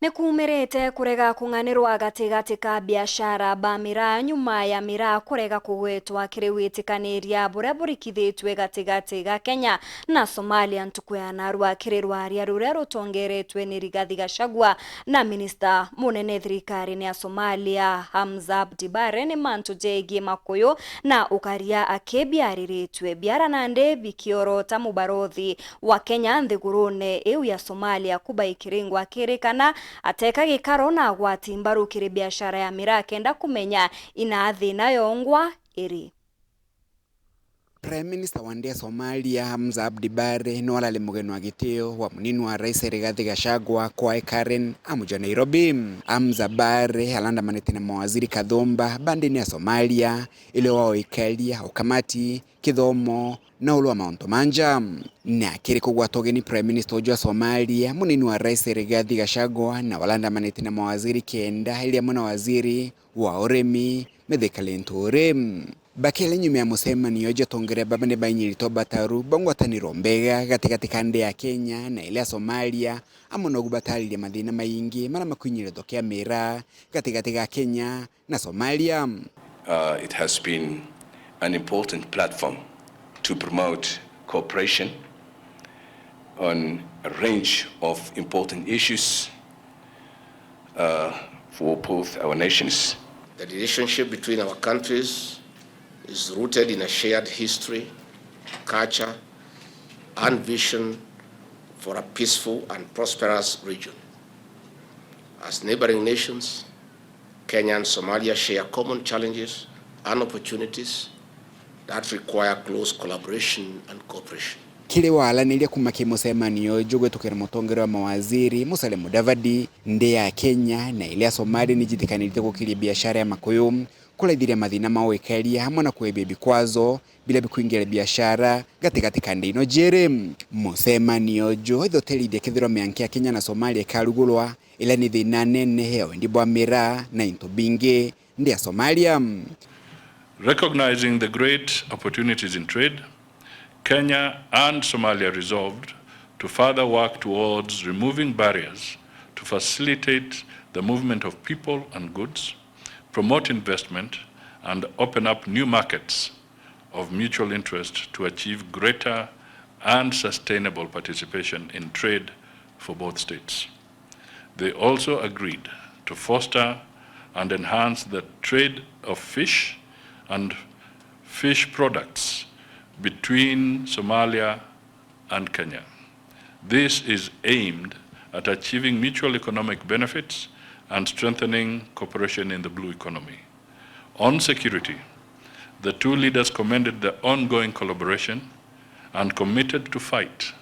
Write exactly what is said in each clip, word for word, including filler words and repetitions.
Nikuumirite kurega kung'anirwa gatigati ka biashara ba miraa nyuma ya miraa kurega kugwetwa kiri witikaniria buria burikithitue gatigati ga Kenya na Somalia ntuku ya narua kiri rwaria ruria rutongeretwe ni Rigathi Gachagua na minista munene thirikarine ya Somalia, Hamza Abdi Bare, ni mantu jegie makuyu na ukaria aki biariritue. Biara nandi bikiorota mubarothi wa Kenya nthigurune iu ya Somalia, Kuba Ikiringo, akirikana ateka gikaro na agwati mbaru kiri biashara ya miraa kenda kumenya ina thina yongwa iri. Prime Minister wa nthi ya Somalia, Hamza Abdi Bare, niwe arari mugeni wa gitio wa munini wa rais Rigathi Gachagua kwae Karen amuja Nairobi. Hamza Bare arandamanite na mawaziri kathumba ba ndini ya Somalia, irio wa uikaria, ukamati, kithomo, na ulu wa mauntu manja. Na akiri kugwata ugeni Prime Minister uju wa Somalia, munini wa rais Rigathi Gachagua na warandamanite na mawaziri kenda, iri amwe na waziri wa urimi, Mithika Linturi. Bakiaria nyuma ya mucemanio uju, atongeria baba ni bainyirite ubataru bwa ngwataniro mbega gatigati ka nthi ya Kenya na iria ya Somalia, amwe nogu bataririe mathina maingi maria makwinyiritwa kia miraa gatigati ga Kenya na Somalia. Uh, it has been an important platform to promote cooperation on a range of important issues, uh, for both our nations. The relationship between our countries is rooted in a shared history, culture, and vision for a peaceful and prosperous region. As neighboring nations, Kenya and Somalia share common challenges and opportunities that require close collaboration and cooperation. Kiri waraniria kuuma ki mucemanio uju gwitukira mutongeria wa mawaziri, Musalia Mudavadi, nthi ya Kenya na iria ya Somalia nijithikanirite gukiria biashara ya makuyu, kuraithiria mathina ma uikaria, amwe na kuebia bikwazo biria bikwingiria biashara gatigati ka nthi ino jiiri. Mucemanio uju ithotherithia kethirwa mianka ya Kenya na Somalia ikarugurwa, iria ni thina nene ya wendi bwa miraa na into bingi nthi ya Somalia. Recognizing the great opportunities in trade, Kenya and Somalia resolved to further work towards removing barriers to facilitate the movement of people and goods, promote investment, and open up new markets of mutual interest to achieve greater and sustainable participation in trade for both states. They also agreed to foster and enhance the trade of fish and fish products between Somalia and Kenya. This is aimed at achieving mutual economic benefits and strengthening cooperation in the blue economy. On security, the two leaders commended the ongoing collaboration and committed to fight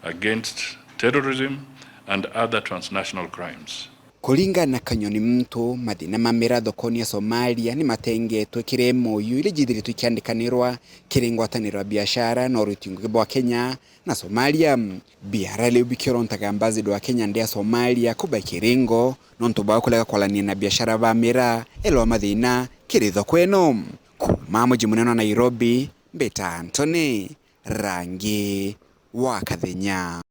against terrorism and other transnational crimes. Kuringana na Kanyoni Muntu, mathina ma miraa thokoni ya Somalia ni matengetwe kiri M O U iria ijithiritwe ikiandikanirwa kiri ngwataniro ya biashara na uruti ngugi bwa Kenya na Somalia. Biara riu bikiorontaga ambassador wa Kenya nthi ya Somalia, Kuba Ikiringo, nontu bwa kurega kwarania na biashara ba miraa, erwa mathina kiri thoko ino. Kuuma muji munene wa Nairobi, mbita Anthony Rangi wa Kathenya.